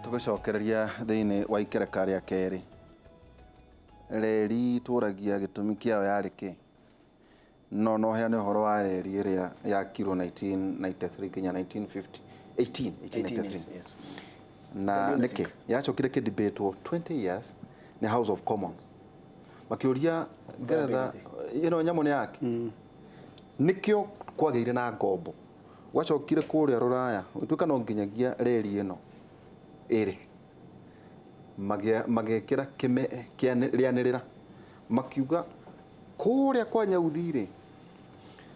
Tũgĩcokereria thĩinĩ wa ikereka rĩa kerĩ, reri tũragia gĩtũmi kĩayo yarĩ kĩ? No no heane ũhoro wa reri ĩrĩa yakirwo 1993 nginya 1950 18 1893. Yes. Na nĩkĩ yacokire kĩdibatwo 20 years nĩ House of Commons, makĩũria Ngeretha ĩno nyamũ nĩ yake, nĩkĩo kwagĩire na ngombo. Gwacokire kũrĩa rũraya gũtuĩka no nginyagia reri ĩno ĩrĩ magĩkĩra kĩme rĩanĩrĩra, makiuga kũrĩa kwa Nyauthi rĩ,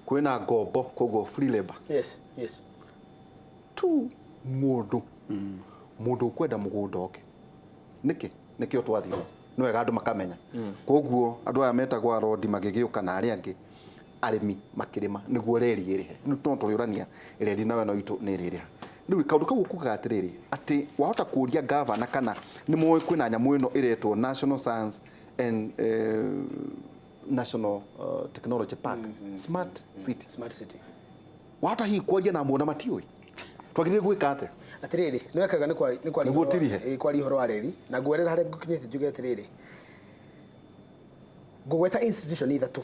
kwĩna ngombo, koguo free labor. Tu mũndũ ũkwenda mũgũnda oke nĩkĩ, nĩkĩo twathirwo nĩ wega andũ makamenya. Koguo andũ aya metagwo arondi magĩgĩũka na arĩa angĩ arĩmi makĩrĩma nĩguo reri ĩrĩhe. No tũrĩũrania reri nayo ĩno itũ nĩ ĩrĩrĩha. Rĩu kaũndũ kau kugaga atĩrĩrĩ, atĩ wahota kũria gavana kana nĩ moĩ kwĩna nyamũ ĩno ĩretwo National Science and National Technology Park, Smart City. Smart City. Wahota hihi kwaria na muona matiũĩ twagĩrĩire gwĩka atĩa? Atĩrĩrĩ, nĩ wekaga nĩ kwaria Nĩguo ũtirihe. Kwaria ũhoro wa reri na ngwerera harĩa ngũkinyĩte, njuge atĩrĩrĩ, ngũgweta institution ithatũ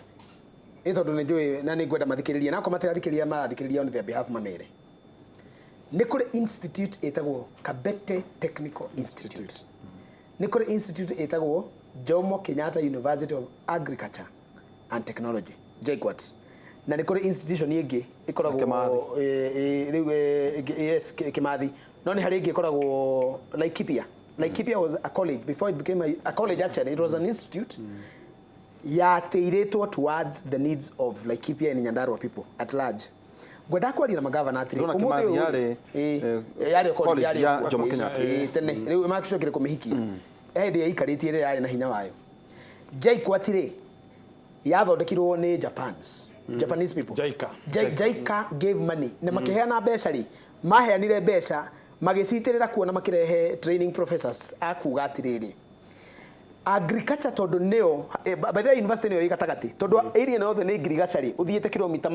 ĩ tondũ nĩ njũĩ na nĩ ngwenda mathikĩrĩrie, na akorwo matirathikĩrĩria, marathikĩrĩria on their behalf, mamere nĩ kũrĩ institute ĩtagwo Kabete Technical Institute, nĩ kũrĩ institute ĩtagwo Jomo Kenyatta University of Agriculture and Technology, JKUAT, na nĩ kũrĩ institution ĩngĩ ĩkoragwo Kĩmathi. Rĩu yes, Kimathi, no nĩ harĩ ĩngĩ ĩkoragwo Laikipia. Laikipia was a college before it became a college. Actually, it was an institute yatĩirĩtwo towards the needs of Laikipia and Nyandarua people at large. Ngwenda kwaria na magavana atĩrĩ, Ndĩrona ũmũthĩ Kimathi ũyũ- yarĩ, yarĩ o college yarĩ ya Jomo Kenyatta. Tene rĩu macokire kũmĩhikia hĩndĩ yaikarĩtie ĩrĩa yarĩ na hinya wayo. JKUAT rĩ, yathondekirwo nĩ Japans, Japanese people. JICA. JICA gave money na makĩheana mbeca rĩ, maheanire mbeca magĩcitĩrĩra kuo na makĩrehe training professors a kuga atĩrĩrĩ, agriculture, tondũ nĩyo by the way, university nĩyo ĩ gatagatĩ, tondũ area ĩno yothe nĩ ngirigaca rĩ, ũthiĩte kilomita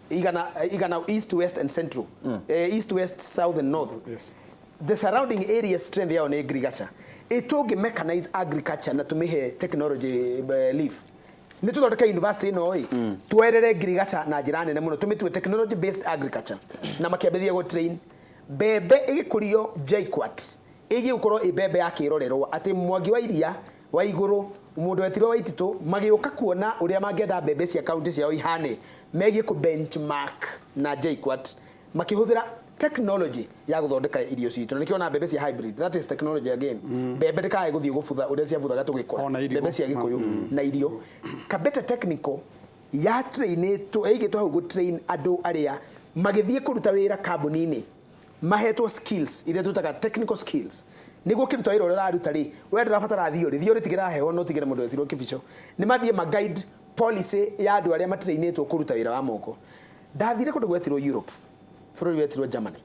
100 east, west and central, east, west, south and north. The surrounding area, strength yao nĩ ngirigaca. Ĩtũngĩ mechanize agriculture na tũmĩhe technology leaf, nĩ tũthondeke university ĩno ĩ twerere ngirigaca na njĩra nene mũno, tũmĩtue technology based agriculture. Na makĩambĩrĩria gũ train mbembe ĩgĩkũrio JKUAT, ĩgiĩ gũkorwo ĩ mbembe ya kĩrorerwo atĩ Mwangi wa Iria wa Igũrũ, mũndũ wetirwo Waititũ, magĩũka kuona ũrĩa mangĩenda mbembe cia kaunti ciao ihane, megiĩ kũ benchmark na JKUAT makĩhũthĩra technology ya gũthondeka irio citũ. Na nĩkĩo na mbembe cia hybrid, that is technology again, mbembe ndĩkae gũthiĩ gũbutha ũrĩa ciabuthaga tũgĩkũra. Ona irigũ. Mbembe cia Gĩkũyũ na irio. Kabete Technical ya trainĩtwo, ĩigĩtwo hau gũ train andũ arĩa magĩthiĩ kũruta wĩra kambuni-inĩ mahetwo skills iria twĩtaga technical skills, nĩguo ũkĩruta wĩra ũrĩa ũraruta rĩ, we ndũrabatara theory. Theory tigĩraheo no tigĩre mũndũ wetirwo kĩbico nĩ mathiĩ ma guide policy ya andũ arĩa matrainĩtwo kũruta wĩra wa moko. Ndathire kũndũ gwetirwo Europe, bũrũri wetirwo Germany,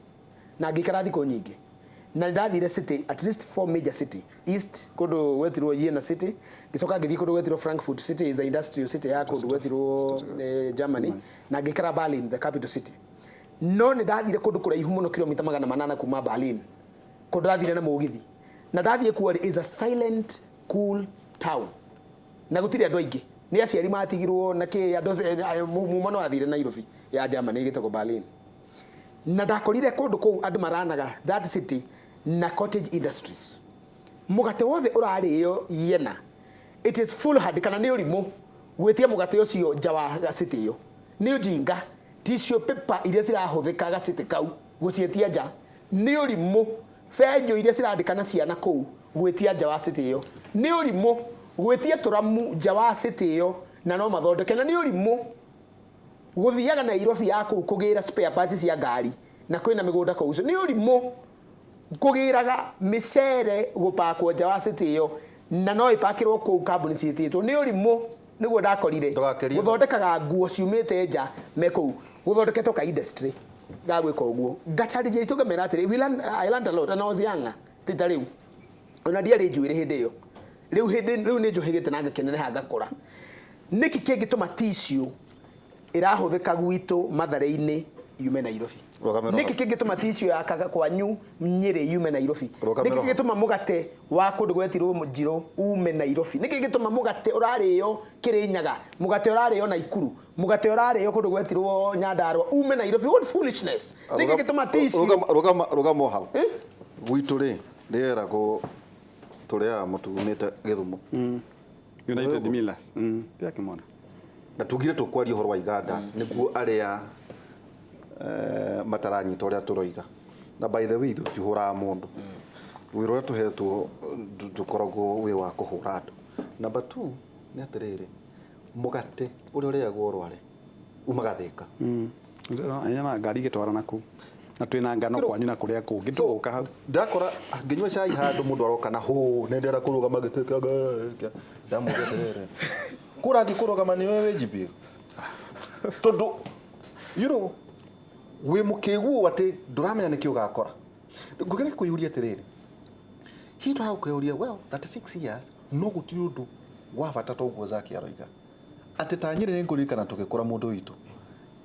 na ngĩikara thikũ nyingĩ, na ndathire city, at least four major city east, kũndũ gwetirwo Jena city, ngĩcoka ngĩthiĩ kũndũ gwetirwo Frankfurt city, is a industrial city ya kũndũ gwetirwo Germany, na ngĩikara Berlin, the capital city. No nĩ ndathire kũndũ kũraihu mũno, kilomita 800 kuma Berlin, kũndũ ndathire na mũgithi, na ndathiĩ kuo rĩ, is a silent, cool town na gũtirĩ andũ aingĩ, nĩ aciari matigirwo na kĩ andũ muma no athire Nairobi ya Germany ĩgĩtagwo Berlin, na ndakorire kũndũ kũu andũ maranaga that city na cottage industries. Mũgate wothe ũrarĩo Jena, it is foolhardy kana nĩ ũrimũ gwĩtia mũgate ũcio nja wa city ĩyo, nĩ ũjinga. Tissue paper iria cirahũthĩka gacity kau, gũciĩtia nja nĩ ũrimũ. Benjũ iria cirandĩka na ciana kũu, gwĩtia nja wa city ĩyo nĩ ũrimũ. Gwĩtia tũramu nja wa city ĩyo na no mathondeke, na nĩ ũrimũ. Gũthiaga Nairobi ya kũu kũgĩra spare parts cia ngari na kwĩna mĩgũnda kũu, nĩ ũrimũ. Kũgĩraga mĩcere gũpakwo nja wa city ĩyo na no ĩpakĩrwo kũu kambuni ciĩtĩtwo, nĩ ũrimũ. Nĩguo ndakorire Ndũgakĩrie. Gũthondekaga nguo ciumĩte nja me kũu, gũthondeketwo ka industry ga gwĩka ũguo. Ngacharge aitũ, ngamera atĩrĩ, we learn, I learned a lot and I was younger, ti ta rĩu, ona ndiarĩ njuĩrĩ hĩndĩ ĩyo. Rĩu hĩndĩ rĩu nĩ njũhĩgĩte na ngakĩneneha ngakũra. Nĩkĩ kĩngĩtũma tissue ĩrahũthĩka gwitũ Mathare-inĩ? yume Nairobi? Rũgamĩrĩra. Nĩkĩ kĩngĩtũma tissue ya kaga kwanyu Nyĩrĩ yume Nairobi? Rũgamĩrĩra. Nĩkĩ kĩngĩtũma mũgate wa kũndũ gwetirwo Njirũ ume Nairobi? Nĩkĩ kĩngĩtũma mũgate ũrarĩo Kĩrĩnyaga, mũgate ũrarĩo Naikuru, mũgate ũrarĩo kũndũ gwetirwo Nyandarua ume Nairobi? What foolishness! Nĩkĩ kĩngĩtũma tissue Rũgama, rũgama hau. Gwitũ rĩ, rĩeragwo tũrĩaga mũtu umĩte Gĩthumo. United Millers. Ndĩrakĩmona. Na tugire tũkwaria ũhoro wa iganda nĩguo arĩa mataranyita ũrĩa tũroiga. Na by the way, tũtihũraga mũndũ. Wĩra ũrĩa tũhetwo ndũkoragwo wĩ wa kũhũra andũ. Number two nĩ atĩrĩrĩ, mũgate ũrĩa ũrĩagwo rware umaga Thĩka. Nyama ngari igĩtwara na kũu. Na twĩna ngano kwanyu na kũrĩa kũngĩ tũgũka hau. Ndakora ngĩnyua cai handũ mũndũ aroka na hũ na ndĩrenda kũrũgama gĩtĩ kĩa ndamũria atĩrĩrĩ, kũrathiĩ kũrũgama nĩwe wĩ bill, tondũ wĩ mũkĩgu atĩ ndũramenya nĩkĩ ũgakora. Ngũgeria kwĩyũria atĩrĩrĩ, hihi twaga kwĩyũria, well, 36 years no gũtirĩ ũndũ wa bata ta ũguo Zaki aroiga atĩ ta Nyĩrĩ. Nĩ ngũririkana tũgĩkũra, mũndũ witũ,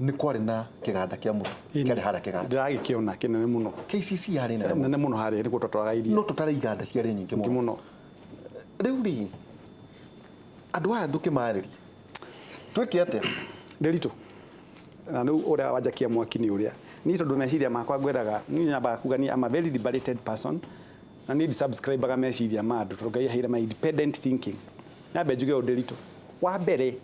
nĩ kwarĩ na kĩganda kĩa mũtu kĩarĩ harĩa kĩganda. Ndĩragĩkĩona kĩnene mũno. KCC yarĩ nene mũno. Nene mũno, harĩa nĩkuo twatwaraga iria. No tũtare iganda ciarĩ nyingĩ nyingĩ mũno. Mũno. Rĩu rĩ, andũ aya ndũkĩmarĩrie twĩke atĩa? Ndĩritũ na rĩu ũrĩa wanjakia mwaki nĩ ũrĩa niĩ, tondũ meciria makwa ngwendaga niĩ nyambaga kuga niĩ am a very liberated person na niĩ ndisubscribaga meciria ma andũ, tondũ Ngai aheire my independent thinking. Nyambe njuge ũũ, Ndĩritũ, wa mbere,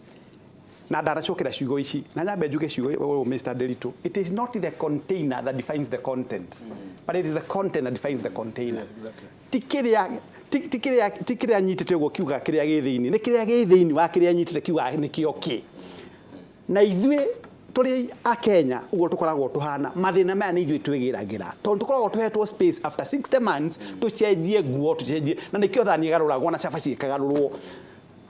na ndanacokera ciugo ici, na nyambe njuge ciugo ũũ, Mr. Ndĩritũ, it is not the container that defines the content, but it is the content that defines the container. Yeah, exactly. Ti kĩrĩa ti kĩrĩa nyitĩte ũguo kiuga kĩrĩa gĩ thĩinĩ, nĩ kĩrĩa gĩ thĩinĩ wa kĩrĩa nyitĩte kiuga nĩkĩo kĩ. Na ithuĩ tũrĩ a Kenya ũguo tũkoragwo tũhana, mathĩna maya nĩ ithuĩ twĩgĩragĩra, tondũ tũkoragwo tũhetwo space after 60 months tũcenjie nguo, tũcenjie, na nĩkĩo thani ĩgarũragwo na cabaci ĩkagarũrwo.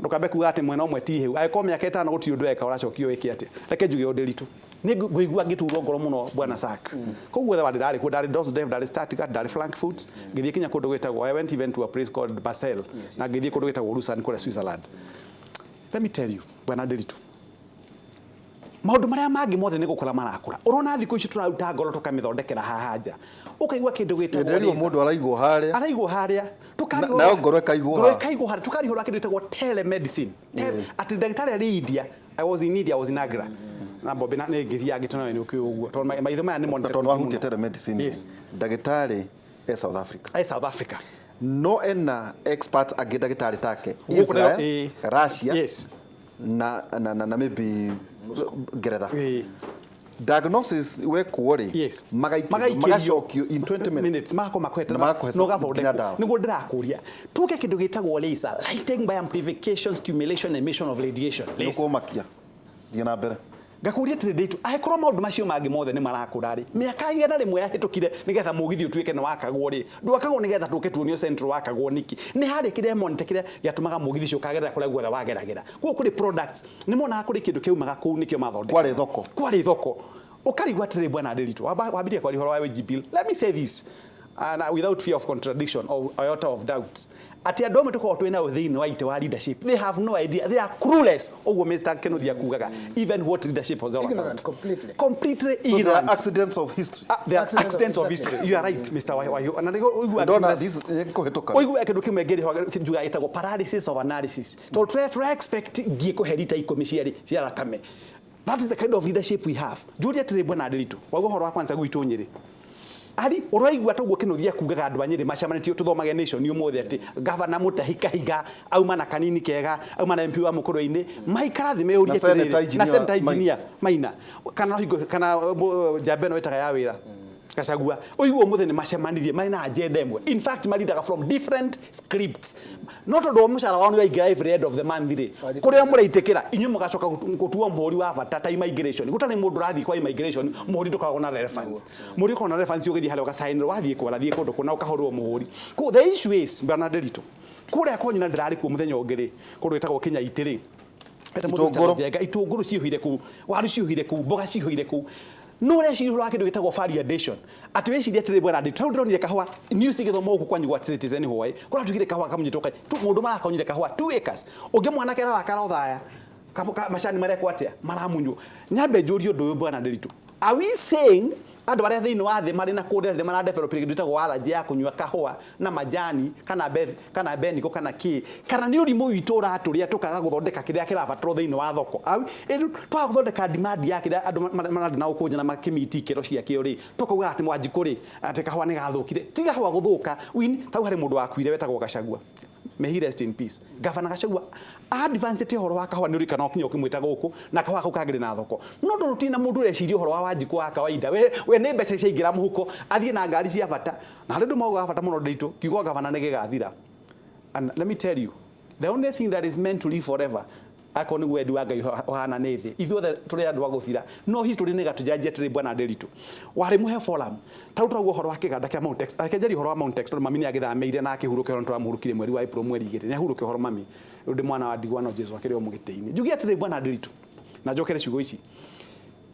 Ndũkambe kuga atĩ mwena ũmwe ti hĩu, angĩkorwo mĩaka 5 gũtirĩ ũndũ weka, ũracokio wĩke atĩa? Reke njuge ũndũ ritũ, nĩ ngũigua ngĩturwo ngoro mũno, bwana Sak. Koguo guothe ndarĩ kuo, ndarĩ Dusseldorf, ndarĩ Stuttgart, ndarĩ Frankfurt, ngĩthiĩ kinya kũndũ gwĩtagwo, I went even to a place called Basel, na ngĩthiĩ kũndũ gwĩtagwo Lucerne kũrĩa Switzerland. Let me tell you, bwana Ndiritu, maũndũ marĩa mangĩ mothe nĩ gũkũra marakũra. Ũrona thikũ ici tũraruta ngoro tũkamĩthondekera haha nja, ũkaigua kĩndũ gĩtagwo Ndĩrerwo laser. mũndũ araigwo harĩa. Araigwo harĩa. Nayo ngoro ĩkaigwo ngoro haha. ĩkaigwo harĩa, tũkarihũra kĩndũ gĩtagwo telemedicine. Atĩ ndagĩtarĩ arĩ India. I was in India, I was in Agra na Bombay, na nĩ ngĩthiaga ngĩtona nĩ ũkĩũĩ ũguo, tondũ maitho maya nĩ Na monete tondũ kũingĩ wahutia mũno. telemedicine, ndagĩtarĩ e South Africa, e South Africa, no ena experts angĩ ndagĩtarĩ take Gũkũ Israel, Russia, na maybe Ngeretha. Diagnosis wekwo rĩ, magaikĩrio, Magaikĩrio. magacokio in 20 minutes. Minutes magakorwo makwete Na magakũhe na ũgathondekwo. nginya ndawa. Nĩguo ndĩrakũria, tuke kĩndũ gĩtagwo laser, lighting by amplification stimulation emission of radiation. Nĩ Laser. ũkũmakia, thiĩ na mbere. Ngakũria atĩrĩ ndĩtu, angĩkorwo maũndũ macio mangĩ mothe nĩ marakũra rĩ, mĩaka 100 yahĩtũkire nĩgetha mũgithi ũtuĩke nĩ wakagwo rĩ, ndwakagwo nĩgetha tũke tuonio Central, wakagwo nĩkĩ? Nĩ harĩ kĩrĩa monete kĩrĩa gĩatũmaga mũgithi ũcio ũkagerera kũrĩa guothe wageragĩra. Koguo kũrĩ products nĩ monaga kũrĩ kĩndũ kĩaumaga kũu, nĩkĩo mathondeka. Kwarĩ thoko. Kwarĩ thoko. Ũkarigwo atĩrĩ, bwana Ndiritu, wambirie kwaria ũhoro wa wage bill. Let me say this and without fear of contradiction or iota of doubt, atĩ andũ amwe tũkoragwo twĩ nao thĩinĩ wa itĩ wa leadership, they have no idea, they are clueless, ũguo Mr. Kenothi akugaga, even what leadership was all about. Ignorant, completely. Completely So there are ignorant. accidents of history. Ah, there are Accidents of- accidents of exactly. history. You are right, Mr. Wahiũ. Na nĩguo ũiguaga Ndona this kũhĩtũka. Ũiguaga kĩndũ kĩmwe ngĩrĩ njuga gĩtagwo paralysis of analysis, tondũ tũra expect ngiĩ kũhe rita 10 cia thakame. That is the kind of leadership we have. Njũrie atĩrĩ, bwana Ndiritu, waigua ũhoro wa kwanza gwitũ Nyĩrĩ, ari ũraigua toguo Kĩnuthia kugaga andũ a Nyĩrĩ macemanĩtio tũthomage Nation ũmũthĩ atĩ gavana Mũtahi Kahiga auma na kanini kega, auma na MP wa Mũkũrwe-inĩ, maikara thĩ meyũrie Na Senator atĩrĩrĩ, na Engineer Senator Engineer Maina, kana no hingo kana njamba ĩno ĩtaga ya wĩra Gachagua, ũiguo ũmũthĩ nĩ macemanirie marĩ na agenda ĩmwe. In fact, marindaga from different scripts, no tondũ wa mũcara wao nĩ waingĩra every end of the month rĩ, kũrĩa mũraitĩkĩra inyuĩ mũgacoka gũtuo mũhũri wa bata ta immigration. Gũtarĩ mũndũ ũrathiĩ kwa immigration, mũhũri ndũkoragwo na relevance. Mũhũri ũkoragwo na relevance ũgĩthiĩ harĩa ũgacainĩrwo, wathiĩ kwara thiĩ kũndũ kũna ũkahũrwo mũhũri. Koguo the issue is, bwana Ndiritu, kũrĩa kwanyu, na ndĩrarĩ kuo mũthenya ũngĩ rĩ, kũndũ gwĩtagwo Kĩnyaitĩ rĩ, Eta mũndũ Itũngũrũ. wĩtagwo Njenga, itũngũrũ ciihũire kũu, waru ciihũire kũu, mboga ciihũire kũu, no ũreciria ũhoro wa kĩndũ gĩtagwo value addition, atĩ wĩcirie atĩrĩ, bwana Ndiritu, hau ndĩronire kahũa news ĩgĩthoma gũkũ kwanyu gwa Citizen hwaĩ, kũratuĩkire kahũa kamunyitwo tu mũndũ marakonyire kahũa 2 acres, ũngĩ mwanake ararakara othaya macani marekwo atĩa maramunywo. Nyambe njũrie ũndũ ũyũ, bwana Ndiritu, Are we saying andũ arĩa thĩinĩ wa thĩ marĩ na kũrĩa thĩ maradevelop kĩndũ gĩtagwo allergy ya kũnyua kahũa na majani kana kana beniko kana kĩ, kana nĩ ũrimũ witũ ũratũrĩa tũkaga gũthondeka kĩrĩa kĩrabatarwo thĩinĩ wa thoko? Twaga gũthondeka demand ya kĩrĩa andũ marathiĩ na gũkũnja na makĩmiti ikĩro ciakĩo rĩ, tũkauga atĩ Mwanjikũ rĩ, atĩ kahũa nĩ gathũkire. Ti kahũa gũthũka. Tau harĩ mũndũ wakuire wetagwo Gachagua. May he rest in peace. Gavana Gachagua advanced ũhoro wa kahũa nĩ ũririkana ũkinya ũkĩmwĩta gũkũ na kahũa kau kangĩrĩ na thoko. No ndũ rũtirĩ na mũndũ ũreciria ũhoro wa Wanjikũ wa kawaida. We nĩ mbeca ciaingĩra mũhuko athiĩ na ngari cia bata. Na harĩ ũndũ maugaga bata mũno nditũ, kiugo gavana nĩ gĩgathira. And let me tell you, the only thing that is meant to live forever, akorwo nĩguo wendi wa Ngai ũhana nĩ thĩ, ithuothe tũrĩ andũ a gũthira, no history nĩ ĩgatũjanjia atĩrĩ bwana Nderitu. Warĩ mũhe forum, ta rĩu tũrauga ũhoro wa kĩganda kĩa Mount Tex. Reke njarie ũhoro wa Mount Tex tondũ mami nĩ agĩthamĩire na akĩhurũka ũhoro tũramũhurũkirie mweri wa April mweri 2. Nĩ ahurũke ũhoro mami. Rĩu ndĩ mwana wa ndigwa no Jesu akĩrĩ o mũgĩtĩ-inĩ. Njuge atĩrĩ bwana Nderitu, na njokere ciugo ici.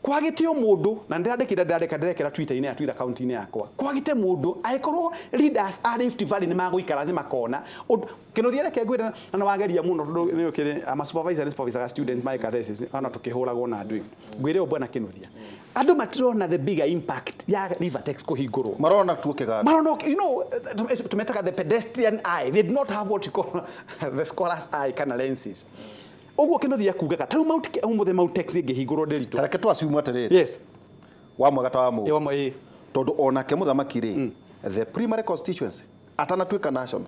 Kwagĩte o mũndũ, na ndĩrandĩkĩra ndĩrandĩka ndĩrekĩra Twitter-inĩ ya Twitter account-inĩ yakwa. Kwagĩte mũndũ, angĩkorwo leaders a Rift Valley nĩ magũikara thĩ makona. Kĩnũthia reke ngwĩre na nĩ wageria mũno tondũ nĩ ũkĩrĩ, ama supervisor nĩ supervisor students magĩka thesis, ona tũkĩhũragwo na andũ. Ngwĩre ũũ bwana Kĩnũthia. Andũ matirona the bigger impact ya Rivertex kũhingũrwo. Marona tu kĩganda. Marona, you know, tumetaga the pedestrian eye. They do not have what you call the scholar's eye kana lenses. Ũguo Kĩnũthia kugaga, ta rĩu ũmũthĩ Mount Tex ĩngĩhingũrwo Nderitu. Ta reke tũ assume atĩrĩrĩ. Yes. Wa mwega ta wa mũũru. Ĩ, wa ĩ. Tondũ onake mũthamaki rĩ, the primary constituency atanatuĩka national.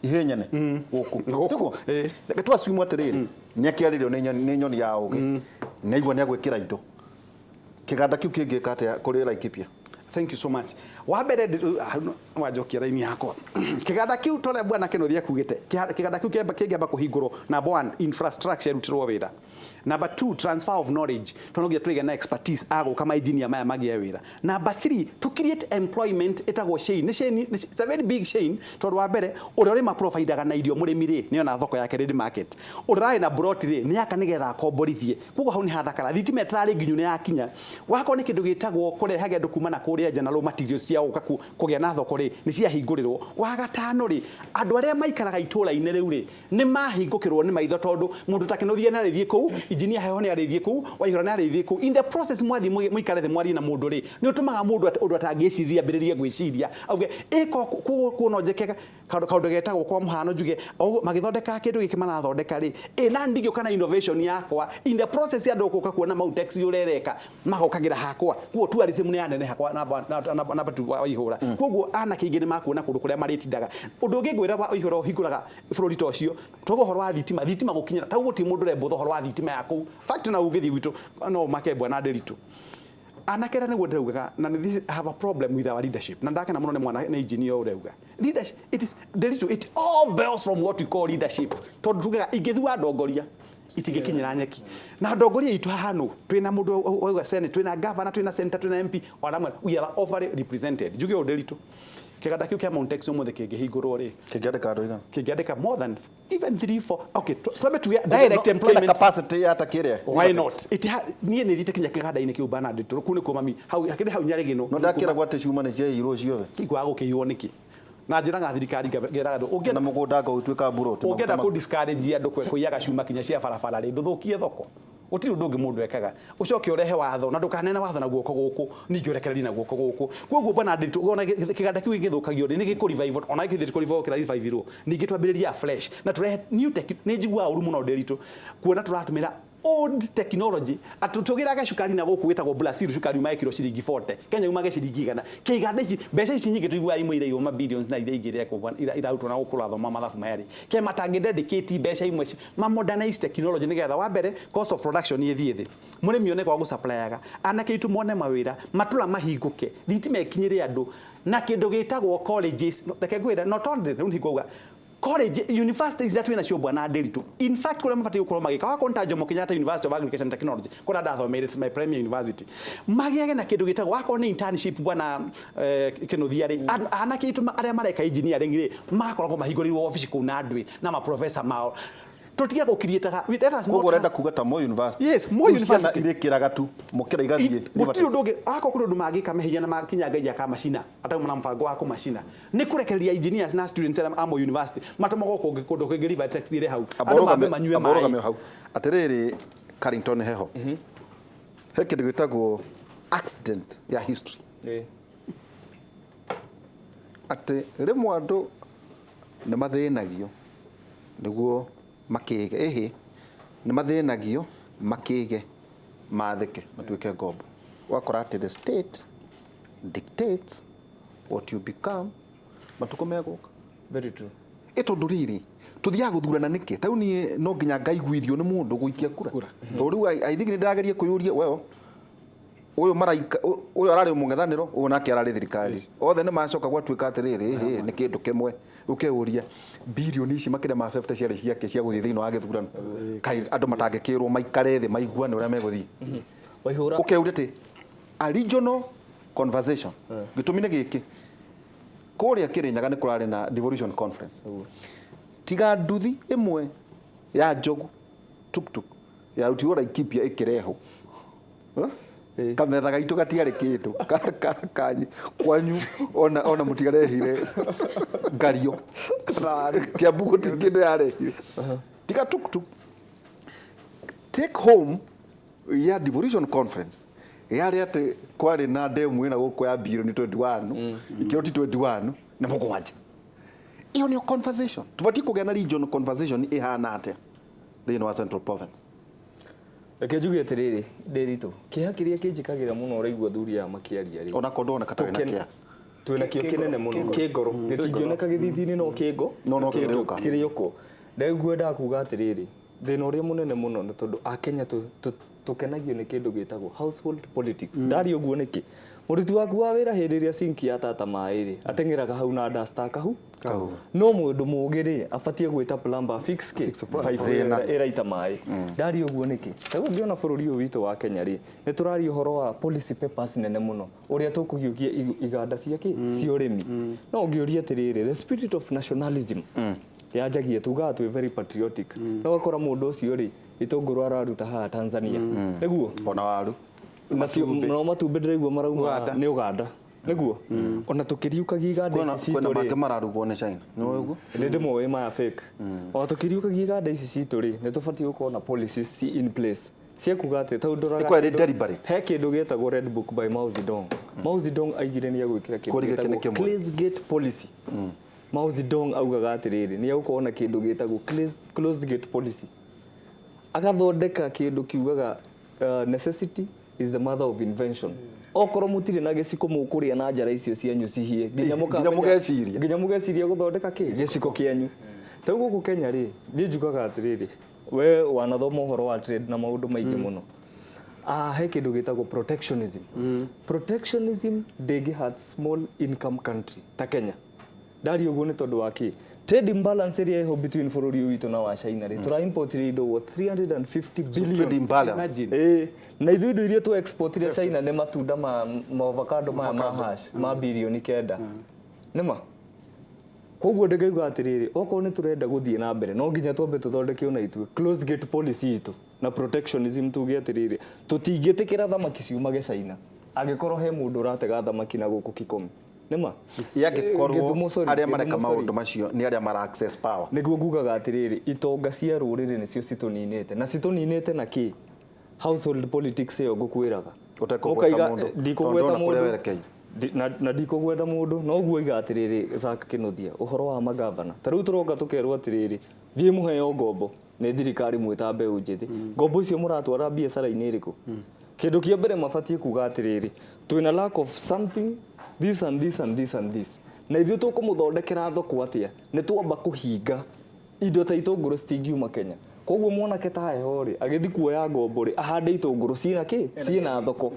Ihĩ nyene gũkũ. Gũkũ. Tiguo? Ĩ. Reke tũ assume atĩrĩrĩ, nĩ akĩarĩrio nĩ nyoni ya ũgĩ. Nĩ aigua nĩ agwĩkĩra indo. Kĩganda kĩu kĩngĩka atĩa kũrĩ Laikipia? Thank you so much. Wa mbere wanjokia raini yakwa. Kĩganda kĩu tũrĩa bwana Kĩnũthia akugĩte, kĩganda kĩu kĩngĩamba kũhingũrwo, number 1, infrastructure ĩrutĩrwo wĩra. Number 2, transfer of knowledge. Tondũ nginya tũgĩe na expertise agũka ma engineer maya magĩe wĩra. Number 3, to create employment ĩtagwo chain. Nĩ chain, it's a very big chain. Tondũ wa mbere, ũrĩa ũrĩma providaga na irio mũrĩmi rĩ, nĩ ona thoko yake ready market. Ũrĩa ũrarĩ na plot rĩ, nĩ aka nĩgetha akomborithie. Koguo hau nĩ hathakara. Thitima ĩtararĩ nginyu nĩ yakinya. Wakorwo nĩ kĩndũ gĩtagwo kũrehage andũ kuma na kũrĩa nja na raw materials cia gũka kũgĩa na thoko rĩ, nĩ ciahingũrĩrwo. Wa gatano rĩ, andũ arĩa maikaraga itũũra-inĩ rĩu rĩ, nĩ mahingũkĩrwo nĩ maitho tondũ mũndũ ta Kĩnũthia nĩ arĩthiĩ kũu, engineer Heho nĩ arĩthiĩ kũu, Waihũra nĩ arĩthiĩ kũu. In the process mwathiĩ mũikare thĩ mwarie na mũndũ rĩ, nĩ ũtũmaga mũndũ ũndũ atangĩciria ambĩrĩrie gwĩciria. Auge, ĩ ko kũ no njĩke kaũndũ getagwo kwa mũhano njuge, magĩthondeka kĩndũ gĩkĩ marathondeka rĩ, ĩ na ndingĩũka na innovation yakwa. In the process andũ gũka kuona Mount Tex ũrereka, magokagĩra hakwa. Koguo tourism nĩ yaneneha kwa namba tu Waihũra. Koguo anake aingĩ nĩ makuona kũndũ kũrĩa marĩtindaga. Ũndũ ũngĩ ngwĩra Waihũra ũhingũraga bũrũri ta ũcio, twaga ũhoro wa thitima, thitima gũkinyĩra. Ta ũguo gũtirĩ mũndũ ũrembũtha ũhoro wa thitima ya kũu. Fact na ũngĩthiĩ gwitũ, no ũmake bwana Nderitu. Anake arĩa nĩguo ndĩraugaga, na nĩ this, I have a problem with our leadership. Na ndakena mũno nĩ mwana, nĩ engineer ũrauga. Leadership, it is, Nderitu, it all boils from what we call leadership. Tondũ tugaga, ingĩthua ndongoria, itingĩkinyĩra nyeki. Na ndongoria itũ haha nũ, twĩna mũndũ wauga Senate, twĩna governor, twĩna senator, twĩna MP, ona amwe, we are overly represented. Njuge ũũ Nderitu, kĩganda kĩu kĩa Mount Tex ũmũthĩ kĩngĩhingũrwo rĩ, Kĩngĩandĩka andũ aigana? Kĩngĩandĩka more than even 3, 4. Okay, twambe tuge direct No, kĩna employment. capacity ya ta kĩrĩa? Why not? It ha, niĩ nĩ thiĩte kinya kĩganda-inĩ kĩu bana Nderitu, kũu nĩkuo mami, hau, hakĩrĩ hau Nyarĩgĩno. No ndakĩragwo atĩ cuma nĩ ciaiyirwo ciothe. Ikwaga gũkĩiywo nĩkĩ? Na njĩraga thirikari ngeraga andũ, Na mũgũnda ngo ũtuĩka mburoti, ũngĩenda maguta ma- kũ discourage andũ kũiyaga cuma kinya cia barabara rĩ, ndũthũkie thoko. Gũtirĩ ũndũ ũngĩ mũndũ ekaga. Ũcoke ũrehe watho, na ndũkanene watho na guoko gũkũ, ningĩ ũrekererie na guoko gũkũ. Koguo bwana Nderitu, ona kĩganda kĩu gĩgĩthũkagio rĩ, nĩ gĩkũ revive, ona gĩkĩthiĩ kũ revive kĩra revive-irwo. Ningĩ twambĩrĩrie afresh, na tũrehe new tech. Nĩ njiguaga ũru mũno Nderitu, kuona tũratũmĩra old technology. Atũ tũgĩraga cukari na gũkũ wĩtagwo Brazil, cukari umaga kiro ciringi 40, Kenya umaga ciringi 100. Kĩganda ici, mbeca ici nyingĩ tũiguaga imwe iraiywo ma billions na iria ingĩ irekwo, irarutwo na gũkũ ũrathoma mathabu maya rĩ. Ke matangĩ dedicate mbeca imwe ma modernize technology nĩgetha wa mbere cost of production ĩthiĩ thĩ. Mũrĩmi one gwa gũsupply-aga, anake aitũ mone mawĩra, matũra mahingũke, thitima ĩkinyĩre andũ, na kĩndũ gĩtagwo colleges. No, reke ngwĩre, not only, rĩu nĩngũuga, college, universities iria twĩnacio bwana Nderitu, in fact kũrĩa mabatiĩ gũkorwo magĩka, wakorwo nĩ ta Jomo Kenyatta University of Agriculture and Technology, kũrĩa ndathomeire, it's my premier university, magĩage na kĩndũ gĩtagwo, wakorwo nĩ internship bwana, Kĩnũthia rĩ, anake aitũ arĩa mareka engineering rĩ, magakoragwo mahingũrĩirwo obici kũu na andũ na maprofessor mao. Tũtige gũkiriĩtaga. We, let us not Koguo ũrenda have kuga ta Moi University. Yes, Moi Rĩu ciana University. irĩkĩraga tu, mũkĩra igathiĩ Gũtirĩ ũndũ ũngĩ, akorwo kũrĩ ũndũ mangĩka mehia na makinya Ngai akamacina, atarĩ na mũbango wa kũmacina. Nĩ kũrekereria engineers na students arĩa a Moi University matũmagwo kũndũ kũngĩ River Tex ĩrĩ hau. Andũ mambe manyue Amba maĩ. ũrũgame hau. Atĩrĩrĩ, Carrington Heho. He kĩndũ gĩtagwo accident ya history. Atĩ rĩmwe andũ nĩ mathĩnagio nĩguo makĩge ĩhĩ nĩ mathĩnagio makĩge mathĩke matuĩke ngombo. Ũgakora atĩ the state dictates what you become matukũ megũka. Very true. Ĩ tondũ rĩrĩ tũthiaga gũthurana nĩkĩ? Tarĩu niĩ no nginya ngaiguithio nĩ mũndũ gũikia kura. Tondũ rĩu I think nĩ ndĩrageria kwĩyũria, well, ũyũ maraika ũyũ ararĩ mũng'ethanĩro, ũyũ nake ararĩ thirikari, othe nĩ macoka gwatuĩka atĩrĩrĩ, ĩhĩ nĩ kĩndũ kĩmwe. Ũkeyũria birioni ici makĩria ma 50 ciarĩ ciake cia gũthiĩ thĩinĩ wa gĩthurano, kaĩ andũ matangĩkĩrwo maikare thĩ maiguane ũrĩa megũthiĩ. Waihũra. Ũkeyũria atĩ a regional conversation, gĩtũmi nĩ gĩkĩ, kũrĩa Kĩrĩnyaga nĩ kũrarĩ na devolution conference, tiga nduthi ĩmwe ya njogu tuktuk yarutirwo Laikipia ĩkĩrehwo. Kametha gaitũ gatiarĩ kĩndũ. Kwanyu ona mũtiarehire ngario. Kiambu gũtirĩ kĩndũ yarehire. Tiga tuktuk. Take home ya devolution conference yarĩ atĩ kwarĩ na demu ĩna gũkũ ya birioni 21, ikĩrwo ti 21 na mũgwanja. Ĩyo nĩyo conversation. Tũbatiĩ kũgĩa na regional conversation ĩhana atĩa thĩinĩ wa Central Province? Reke njuge atĩrĩrĩ, Ndĩritũ, kĩeha kĩrĩa kĩnjĩkagĩra mũno ũraigua athuri aya makĩaria rĩ. Ona korwo ndoneka ta wĩna kĩeha. Twĩna kĩo kĩnene mũno, kĩ ngoro. Gĩtingĩoneka gĩthithi-inĩ no kĩngo. No kĩrĩũka. Kĩrĩũka. Ndegwendaga kuga atĩrĩrĩ, thĩna ũrĩa mũnene mũno nĩ tondũ Akenya tũkenagio nĩ kĩndũ gĩtagwo household politics. Ndaria ũguo nĩkĩ? Mũruti waku wa wĩra hĩndĩ ĩrĩa sinki yatata maĩ rĩ, ateng'eraga hau na duster kahu. Kahu. No mũndũ mũũgĩ rĩ, abatiĩ gwĩta plumber fix kĩ? Pipe Thĩna. ĩraita maĩ. Ndaria ũguo nĩkĩ? Rĩu ũngĩona bũrũri ũyũ witũ wa Kenya rĩ, nĩ tũraria ũhoro wa policy papers nene mũno, ũrĩa tũkũhiũkia iganda cia kĩ? Cia ũrĩmi. No ũngĩũria atĩrĩrĩ, the spirit of nationalism yanjagia tugaga twĩ very patriotic. No ũgakora mũndũ ũcio rĩ, itũngũrũ araruta haha Tanzania. Nĩguo? Ona waru. Nacio no matumbĩ ndĩraigua marauma nĩ Uganda. Nĩguo? Ona tũkĩriũkagia iganda ici Kwĩna citũ rĩ, mangĩ mararugwo nĩ China. Nĩ ũĩ ũguo? Nĩ ndĩmoĩ maya fake. Ona tũkĩriũkagia iganda ici citũ rĩ, nĩ tũbatiĩ gũkorwo na policies ci in place cia kuga atĩ tondũ ndoraga Ĩkorwo ĩrĩ deliberate. He kĩndũ gĩtagwo Red Book by Mao Zedong. Mao Zedong aigire nĩ egwĩkĩra kĩndũ Kũria gĩkĩ nĩ gĩtagwo kĩmwe. closed gate policy. Mao Zedong augaga atĩrĩrĩ, nĩ egũkorwo na kĩndũ gĩtagwo closed gate policy. Agathondeka kĩndũ kiugaga necessity is the mother of invention. Okorwo mũtirĩ na gĩciko mũkũrĩa na njara icio cianyu cihie nginya Nginya mũgeciria. Nginya mũgeciria gũthondeka kĩ gĩciko kĩanyu. Rĩu gũkũ Kenya rĩ, niĩ njugaga atĩrĩrĩ, we wanathoma ũhoro wa trade na maũndũ maingĩ mũno. He kĩndũ gĩtagwo protectionism. Protectionism ndĩngĩ hurt small income country ta Kenya. Ndaria ũguo nĩ tondũ wa kĩ? Trade imbalance ĩrĩa ĩho between bũrũri ũyũ witũ na wa China rĩ, tũra import indo worth 350 billion. Trade imbalance. Ĩĩ, na ithuĩ indo iria tũ exportire China nĩ matunda ma avocado maya ma hash ma birioni 9. Nĩma? Koguo ndĩngĩuga atĩrĩrĩ, okorwo nĩ tũrenda gũthiĩ na mbere, no nginya twambe tũthondeke ona ithuĩ closed gate policy itũ na protectionism, tuge atĩrĩrĩ, tũtingĩtĩkĩra thamaki ciumage China angĩkorwo he mũndũ ũratega thamaki na gũkũ Kikomi. Nĩma? Yangĩkorwo Gĩthumo, sorry, arĩa mareka Gĩthumo, sorry. maũndũ macio nĩ arĩa mara access power. Nĩguo ngugaga atĩrĩrĩ, itonga cia rũrĩrĩ nĩcio citũninĩte, na citũninĩte na kĩ? Household politics ĩyo ngũkwĩraga. Ũtekũgweta Mũkaiga- mũndũ. Ndikũgweta Tondũ ndona kũrĩa mũndũ. werekeire. Na ndikũgweta mũndũ, no ũguo iga atĩrĩrĩ, Zack Kĩnuthia, ũhoro wa magavana. Ta rĩu tũroka tũkerwo atĩrĩrĩ, thiĩ mũheo ngombo nĩ thirikari mwĩta mbeũ njĩthĩ. Ngombo icio mũratwara biacara-inĩ ĩrĩkũ? Kĩndũ kĩa mbere mabatiĩ kuga atĩrĩrĩ, twĩna lack of something, this and this and this and this. Na ithuĩ tũkũmũthondekera thoko atĩa? Nĩ twamba kũhinga indo ta itũngũrũ citingiuma Kenya. Koguo mwanake ta heho rĩ, agĩthiĩ kuoya ngombo rĩ, ahande itũngũrũ ciĩna kĩ? Ciĩna thoko.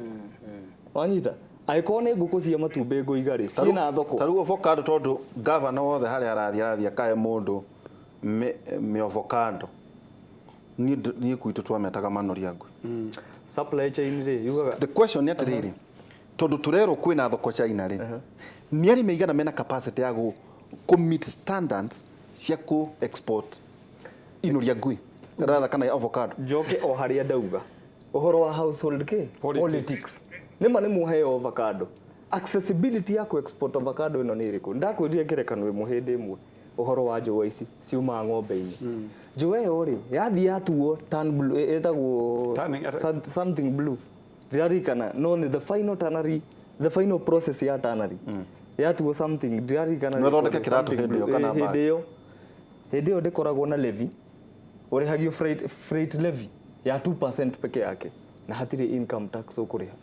Wanyita? Angĩkorwo nĩ ngũkũ cia matumbĩ ngũiga rĩ, ciĩna thoko. Ta rĩu avocado, tondũ gavana wothe harĩa arathiĩ akahe mũndũ mĩ avocado. Niĩ gwitũ twametaga manoria ngui. Supply chain rĩ, yugaga The question nĩ atĩrĩrĩ, tondũ tũrerwo kwĩna thoko China rĩ, nĩ arĩmi aigana mena capacity ya kũ meet standards cia kũ export inoria ngui rather kana avocado? Njoke o harĩa ndauga ũhoro wa household kĩ? Politics. Nĩma nĩ mũheo avocado, accessibility ya ku export avocado ĩno nĩ ĩrĩkũ? Ndakwĩrire ngerekano ĩmwe hĩndĩ ĩmwe, ũhoro wa njũa ici ciumaga ng'ombe-inĩ. Njũa ĩyo rĩ, yathiĩ yatuo tan blue, ĩtagwo something blue. Ndiririkana no nĩ the final tannery, the final process ya tannery yatuo something, ndiririkana. Nĩ ũthondeke kĩratũ hĩndĩ ĩyo kana bag? Hĩndĩ ĩyo ndĩkoragwo na levy, ũrĩhagio freight levy ya 2% peke yake na hatirĩ income tax ũkũrĩha.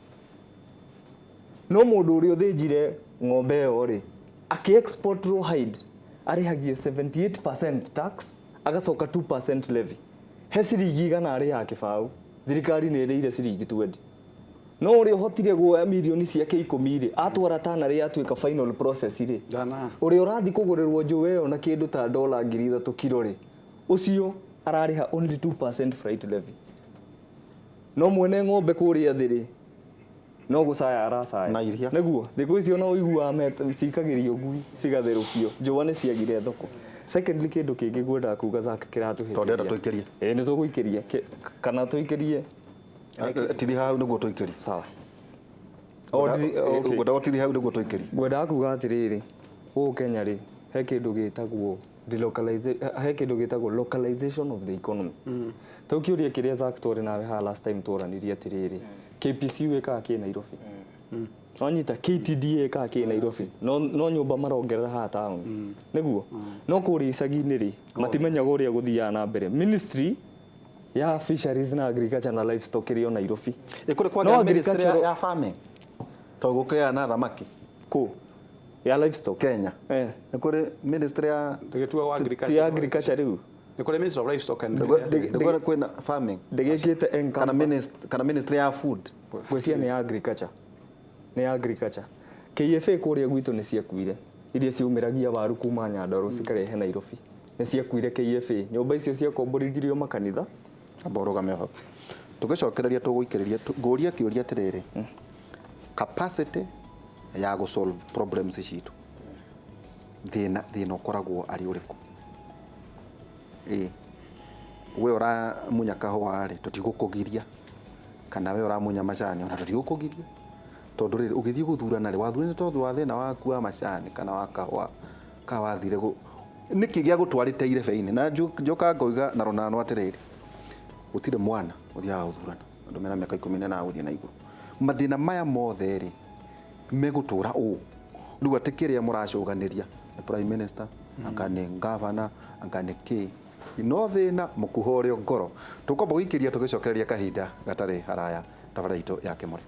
No mũndũ ũrĩa ũthĩnjire ng'ombe ĩyo rĩ, akĩ export rawhide arĩhagio 78% tax, agacoka 2% levy. He ciringi 100 arĩhaga kĩbaũ, thirikari nĩ ĩrĩire ciringi 20. No ũrĩa ũhotire guoya mirioni ciake 10 rĩ, atwara tanarĩ yatuĩka final process rĩ, Ndana. ũrĩa ũrathiĩ kũgũrĩrwo njũa ĩyo na kĩndũ ta dola 3,000 kiro rĩ, ũcio ararĩha only 2% freight levy. No mwene ng'ombe kũrĩa thĩ rĩ, no gũcaya aracaya. Na iria. Nĩguo thikũ icio no ũiguaga cikagĩrio ngui cigatherũkio, njũa nĩ ciagire thoko. Secondly, kĩndũ kĩngĩ ngwendaga kuga, Zack, kĩratũhĩtĩria. Tondũ ndĩrenda tũikĩrie. Ĩĩ, nĩ tũgũikĩria. Kana tũikĩrie. Tiri hau nĩguo tũikĩrie. Sawa. Okay. Ngwendaga ũtiri hau nĩguo tũikĩrie. Ngwendaga kuga atĩrĩrĩ, gũkũ Kenya rĩ, he kĩndũ gĩtagwo he kĩndũ gĩtagwo localization of the economy. Tau kĩũria kĩrĩa Zack twarĩ nawe haha last time twaranirie atĩrĩrĩ, KPCU ĩkaga kĩ Nairobi? Wanyita KTDA ĩkaga kĩ Nairobi? No nyũmba marongerera haha town nĩguo, no kũrĩa icagi-inĩ rĩ, matimenyaga ũrĩa gũthiaga na mbere. Ministry ya Fisheries na Agriculture na Livestock ĩrĩ o Nairobi. Ĩkũrĩ No kwagĩa ministry agricultural- ya farming tondũ gũkĩgĩa na thamaki? Kũ ya livestock? Kenya. Nĩ kũrĩ ministry ya Ndĩgĩtuagwo Ti ya agriculture rĩu. Nĩ kũrĩ Ministry of Livestock and Nĩ kũrĩ kwĩna farming Ndĩgĩkĩte kana kana ministry ya food? Ngwĩciria nĩ ya agriculture, nĩ ya agriculture. KFA kũrĩa gwitũ nĩ ciakuire, iria ciumĩragia waru kuma Nyandarua cikarehe Nairobi nĩ ciakuire. KFA nyũmba icio ciakomborithirio makanitha. Amba ũrũgame hau, tũgĩcokereria tũgũikĩrĩria. Ngũria kĩũria atĩrĩrĩ, capacity ya gũ solve problems citũ, thĩna ũkoragwo arĩ ũrĩkũ? Ĩ we ũramunya kahũa rĩ, tũtigũkũgiria, kana we ũramunya macani, ona tũtigũkũgiria, tondũ rĩrĩ ũgĩthiĩ gũthurana rĩ, wathurire tondũ wa thĩna waku wa macani kana wa kahũa, ka wathire nĩkĩ gĩa gũtwarĩte irebe-inĩ? Na njoka ngoiga na rũnano atĩrĩrĩ, gũtirĩ mwana ũthiaga gũthurana, andũ mena mĩaka 18 gũthiĩ na igũrũ. Mathĩna maya mothe rĩ, megũtũra ũũ rĩu atĩ kĩrĩa mũracũganĩria nĩ prime minister, anga nĩ governor, anga nĩ kĩ, no thĩna mũkuha ũrĩa ngoro. Tũkwamba gũikĩria tũgĩcokereria kahinda gatarĩ haraya tabarĩra itũ ya Kĩmũrĩ.